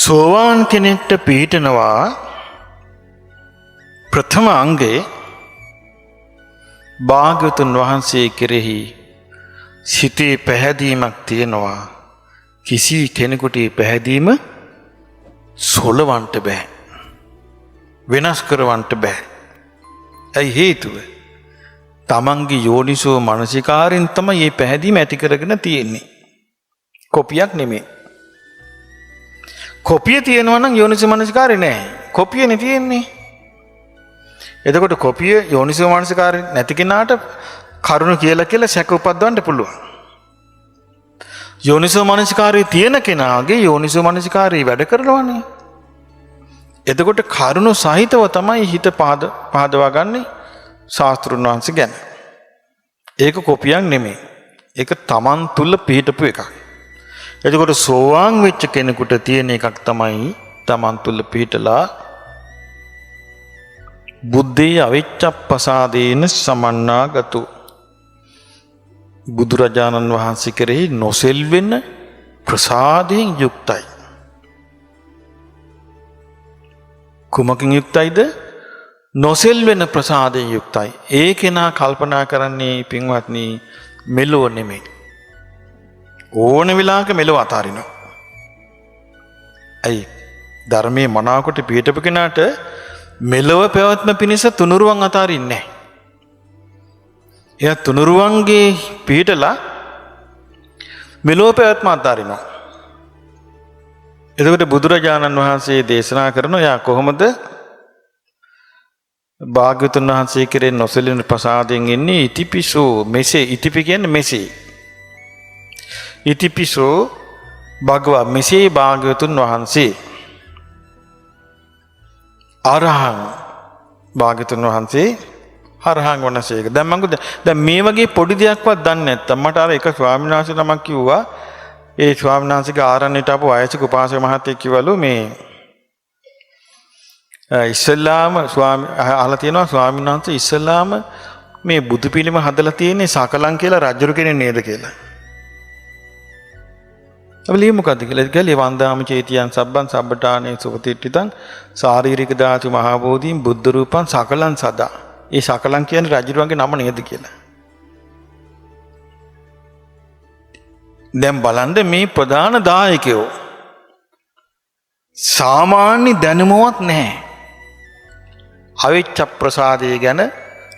සෝවාන් කෙනෙක්ට පිහිටනවා ප්‍රථම අංගයේ භාග්‍යවතුන් වහන්සේ කෙරෙහි සිතේ පැහැදීමක් තියෙනවා. කිසි කෙනෙකුට ඒ පැහැදීම සොලවන්ට බෑ, වෙනස් කරවන්ට බෑ. ඇයි හේතුව? තමන්ගේ යෝනිසෝ මනසිකාරෙන් තමයි මේ පැහැදීම ඇති කරගෙන තියෙන්නේ. කොපියක් නෙමෙයි. කොපිය තියෙනවා නම් යෝනිසෝ මනසිකාරේ නෑ. කොපියනේ තියෙන්නේ. එතකොට කොපිය යෝනිසෝ මනසිකාරේ නැති කෙනාට කරුණ කියලා කියලා සැක උපද්දවන්න පුළුවන්. යෝනිසෝ මනසිකාරේ තියෙන කෙනාගේ යෝනිසෝ මනසිකාරේ වැඩ කරනවනේ. එතකොට කරුණ සහිතව තමයි හිත පහදවා ගන්නේ ශාස්ත්‍රුන් වහන්සේ ගැන. ඒක කොපියක් නෙමෙයි. ඒක තමන් තුළ පිහිටපු එකක්. එතකොට සෝවාන් වෙච්ච කෙනෙකුට තියෙන එකක් තමයි තමන් තුළ පිහිටලා බුද්ධේ අවිච්ඡප්පසාදේන සමන්නාගතු, බුදුරජාණන් වහන්සේ කෙරෙහි නොසෙල්වෙන ප්‍රසාදයෙන් යුක්තයි. කුමකින් යුක්තයිද? නොසෙල්වෙන ප්‍රසාදයෙන් යුක්තයි. ඒ කෙනා කල්පනා කරන්නේ පින්වත්නි මෙලොව නෙමෙයි. ඕන වෙලාවක මෙලොව අතාරිනවා. ඇයි? ධර්මයේ මනාකොට පිහිටපු කෙනාට මෙලොව පැවැත්ම පිණිස තුනුරුවන් අතාරින්නේ නැහැ. එයා තුනුරුවන්ගේ පිහිටලා මෙලොව පැවැත්ම අතාරිනවා. එතකොට බුදුරජාණන් වහන්සේ දේශනා කරන එයා කොහොමද භාග්‍යවතුන් වහන්සේ කෙරෙහි නොසැලෙන ප්‍රසාදයෙන් ඉන්නේ? ඉතිපිසෝ මෙසේ. ඉතිපි කියන්නේ මෙසේ. ඉතිපිසෝ භගවා මෙසේ භාග්‍යවතුන් වහන්සේ අරහං, භාග්‍යවතුන් වහන්සේ අරහං වනසේක. දැන් මං දැන් මේ වගේ පොඩි දෙයක්වත් දන්නේ නැත්තම් මට අර එක ස්වාමීන් වහන්සේ නමක් කිව්වා. ඒ ස්වාමීන් වහන්සේගේ ආරණ්‍යයට ආපු වයසක උපාසක මහත්තයෙක් කිව්වලු මේ ඉස්සෙල්ලාම ස්වාමී අහලා තියෙනවා ස්වාමීන් වහන්සේ ඉස්සෙල්ලාම මේ බුදු පිළිම හදලා තියෙන්නේ සකලං කියලා රජුරු කෙනෙක් නේද කියලා. අපි ලියමු මොකද්ද කියලා. ඒ කියන්නේ වන්දාම චේතියං සබ්බං සබ්බටානේ සුපතිට්ඨිතං ශාරීරික ධාතු මහා බෝධීන් බුද්ධ රූපං සකලං සදා. ඒ සකලං කියන්නේ රජුරුවන්ගේ නම නේද කියලා. දැන් බලන්න මේ ප්‍රධාන දායකයෝ සාමාන්‍ය දැනුමවත් නැහැ. අවිච්ඡ ප්‍රසාදය ගැන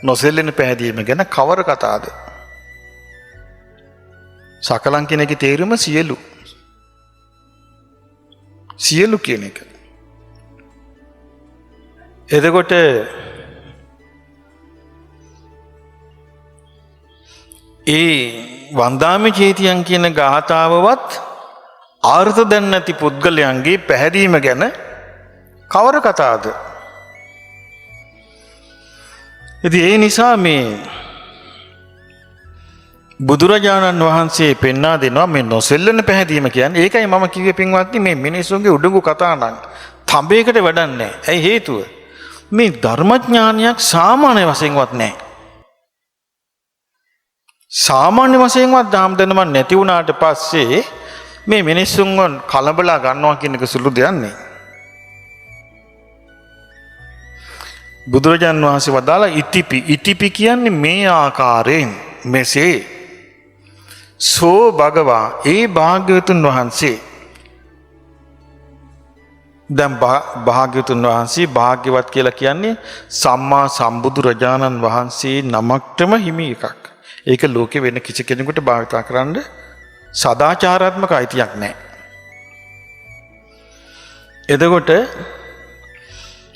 නොසෙල්ලෙන පැහැදීම ගැන කවර කතාද? සකලං කියන එකේ තේරුම සියලු. සියලු කියන එක. එතකොට ඒ වන්දාමි චේතියන් කියන ගාථාවවත් ආර්ථ දැන නැති පුද්ගලයන්ගේ පැහැදීම ගැන කවර කතාද? ඉතින් ඒ නිසා මේ බුදුරජාණන් වහන්සේ පෙන්වා දෙනවා මේ නොසෙල්ලෙන පැහැදීම කියන්නේ. ඒකයි මම කිව්වේ පින්වත්නි මේ මිනිස්සුන්ගේ උඩඟු කතා නම් තඹයකට වැඩක් නැහැ. ඇයි හේතුව? මේ ධර්මඥානයක් සාමාන්‍ය වශයෙන්වත් නැහැ. සාමාන්‍ය වශයෙන්වත් දහම් දැනුමක් නැති වුණාට පස්සේ මේ මිනිස්සුන්ව කලබලා ගන්නවා කියන එක සුළු දෙයක් නෙවෙයි. බුදුරජාන් වහන්සේ වදාලා ඉතිපි. ඉතිපි කියන්නේ මේ ආකාරයෙන් මෙසේ. සෝ භගවා ඒ භාග්‍යවතුන් වහන්සේ. දැන් භාග්‍යවතුන් වහන්සේ භාග්‍යවත් කියලා කියන්නේ සම්මා සම්බුදු රජාණන් වහන්සේ නමක්ටම හිමි එකක්. ඒක ලෝකෙ වෙන කිසි කෙනෙකුට භාවිතා කරන්න සදාචාරාත්මක අයිතියක් නැහැ. එතකොට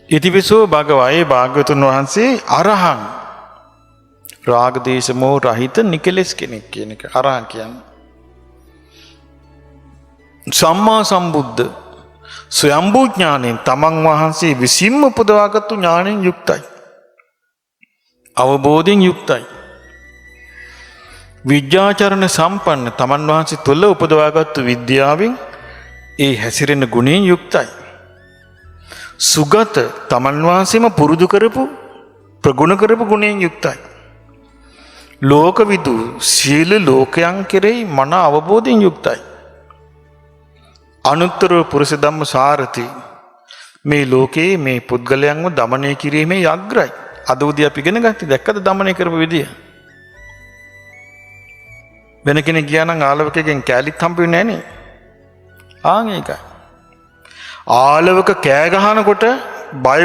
ඉතිපිසෝ භගවා ඒ භාග්‍යවතුන් වහන්සේ අරහං රාග දේශ මොහ රහිත නිකලෙස් කෙනෙක් කියන එක අරහං කියන්නේ. සම්මා සම්බුද්ධ ස්වයම්බූ ඥාණයෙන් තමන් වහන්සේ විසින්ම උපදවාගත්තු ඥාණයෙන් යුක්තයි. අවබෝධයෙන් යුක්තයි. විද්‍යාචරණ සම්පන්න තමන් වහන්සේ තුළ උපදවාගත්තු විද්‍යාවෙන් ඒ හැසිරෙන ගුණයෙන් යුක්තයි. සුගත තමන් වහන්සේම පුරුදු කරපු ප්‍රගුණ කරපු ගුණයෙන් යුක්තයි. ලෝකවිදු සියලු ලෝකයන් කෙරෙහි මන අවබෝධයෙන් යුක්තයි. අනුත්තර පුරුෂ ධම්ම සාරති. මේ ලෝකයේ මේ පුද්ගලයන්ව දමනය කිරීමේ අග්‍රයි. අද උදේ අපි ඉගෙන ගත්තේ දැක්කද දමනය කරපු විදිය? වෙන කෙනෙක් ගියා නම් ආලවකගෙන් කෑලිත් හම්බ වෙන්නේ නැහැ නේ. ආන් ඒකයි. ආලවක කෑ ගහනකොට බය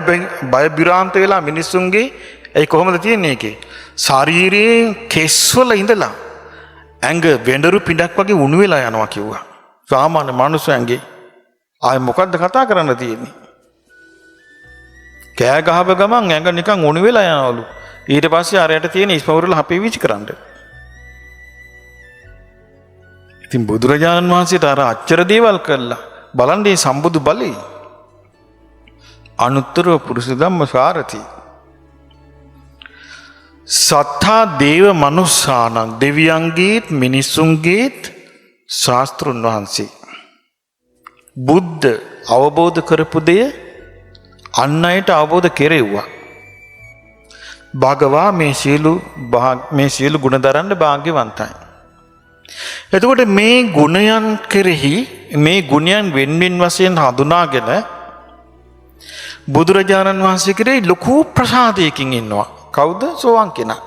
බය බිරාන්ත වෙලා මිනිස්සුන්ගේ ඒ කොහොමද තියෙන්නේ ඒකේ? ශරීරයේ කෙස්වල ඉඳලා ඇඟ වෙඬරු පිඬක් වගේ උණු වෙලා යනවා කිව්වා. සාමාන්‍ය මනුස්සයන්ගේ ඇඟේ. ආයේ මොකද්ද කතා කරන්න තියෙන්නේ? කෑ ගහව ගමන් ඇඟ නිකන් උණු වෙලා යනවලු. ඊට පස්සේ අරයට තියෙන ඉස්මවුරල අපේ විච කරන්න. ඉතින් බුදුරජාණන් වහන්සේට අර අච්චර දේවල් කළා. බලන්න මේ සම්බුදු බලය. අනුත්තර පුරුෂ ධම්ම සාරති. සත්තා දේව මනුස්සානං දෙවියන්ගේත් මිනිස්සුන්ගේත් ශාස්ත්‍රුන් වහන්සේ. බුද්ධ අවබෝධ කරපු දෙය අන් අයට අවබෝධ කෙරෙව්වා. භගවා මේ සියලු ගුණ දරන්න භාග්‍යවන්තයි. එතකොට මේ ගුණයන් කෙරෙහි මේ ගුණයන් වෙන්වෙන් වශයෙන් හඳුනාගෙන බුදුරජාණන් වහන්සේ කෙරෙහි ලොකු ප්‍රසාදයකින් ඉන්නවා. කවුද? සෝවාන් කෙනා.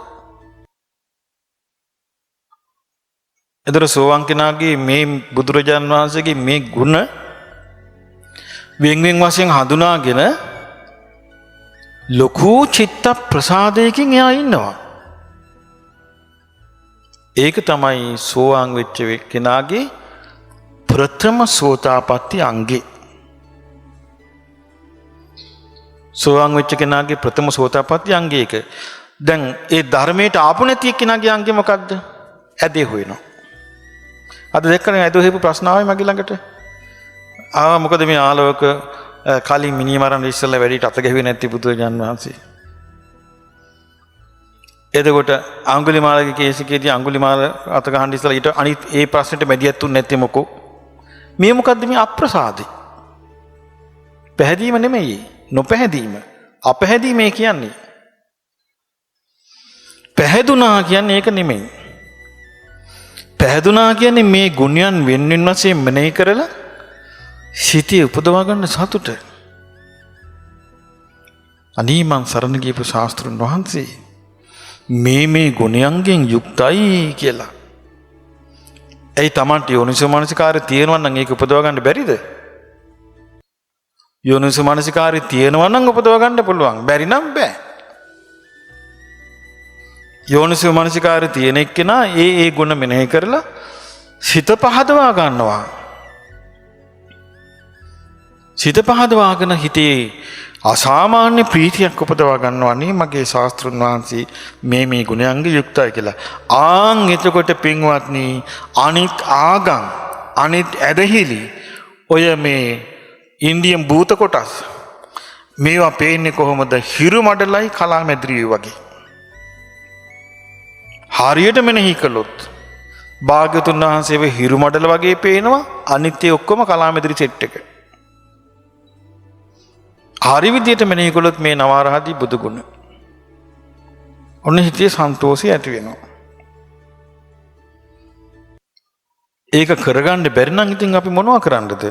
එතකොට සෝවාන් කෙනාගේ මේ බුදුරජාණන් වහන්සේගේ මේ ගුණ වෙන් වෙන් වශයෙන් හඳුනාගෙන ලොකු චිත්ත ප්‍රසාදයකින් එයා ඉන්නවා. ඒක තමයි සෝවාන් වෙච්ච කෙනාගේ ප්‍රථම සෝතාපට්ටි අංගේ. සෝවාන් වෙච්ච කෙනාගේ ප්‍රථම සෝතාපට්ටි අංගේ ඒක. දැන් ඒ ධර්මයට ආපු නැති කෙනාගේ අංගේ මොකද්ද? ඇදේ හොයනවා. අද දැක්කනේ ඇදේ හොයපු ප්‍රශ්න ආවේ මගේ ළඟට. ආවා මොකද මේ ආලෝක කලින් මිනි මරන්න ඉස්සෙල්ලා වැඩිට අත ගැහුවේ නැති බුදුරජාන් වහන්සේ. එතකොට අඟුලිමාලගේ කේස් එකේදී අඟුලිමාල අත ගහන්න ඉස්සෙල්ලා ඊට අනිත් ඒ ප්‍රශ්නෙට මැදිහත් වුනේ නැත්තේ මොකෝ? මේ මොකද්ද මේ අප්‍රසාදේ? පැහැදීම නෙමෙයි, නොපැහැදීම. අපැහැදීම ඒ කියන්නේ. පැහැදුනා කියන්නේ ඒක නෙමෙයි. පැහැදුනා කියන්නේ මේ ගුණයන් වෙන වෙන වශයෙන් මෙනෙහි කරලා සිතේ උපදවා ගන්න සතුට. අනේ මං සරණ ගියපු ශාස්ත්‍රුන් වහන්සේ මේ මේ ගුණයන්ගෙන් යුක්තයි කියලා. ඇයි Tamanට යෝනිසෝ මනසිකාරය තියෙනවා නම් ඒක උපදවා ගන්න බැරිද? යෝනිසෝ මනසිකාරය තියෙනවා නම් උපදවා ගන්න පුළුවන්. බැරි නම් බෑ. යෝනිසෝ මනසිකාරය තියෙන එක්කෙනා ඒ ඒ ගුණ මෙනෙහි කරලා සිත පහදවා ගන්නවා. සිත පහදවාගෙන හිතේ අසාමාන්‍ය ප්‍රීතියක් උපදවා ගන්නවා නේ මගේ ශාස්ත්‍රුන් වහන්සේ මේ මේ ගුණයන්ගේ යුක්තයි කියලා. ආන් එතකොට පින්වත්නි අනිත් ආගම් අනිත් ඇදහිලි ඔය මේ ඉන්දියන් භූත කොටස් මේවා පේන්නේ කොහොමද? හිරු මඩලයි කලාමැදිරියයි වගේ. හරියට මෙනෙහි කළොත් භාග්‍යතුන් වහන්සේව හිරු මඩල වගේ පේනවා, අනිත් ඒ ඔක්කොම කලාමැදිරි සෙට් එක. හරි විදියට මෙනෙහි කළොත් මේ නවාරහදී බුදු ගුණ. ඔන්න හිතේ සන්තෝෂය ඇති වෙනවා. ඒක කරගන්න බැරි නම් ඉතින් අපි මොනවා කරන්නද?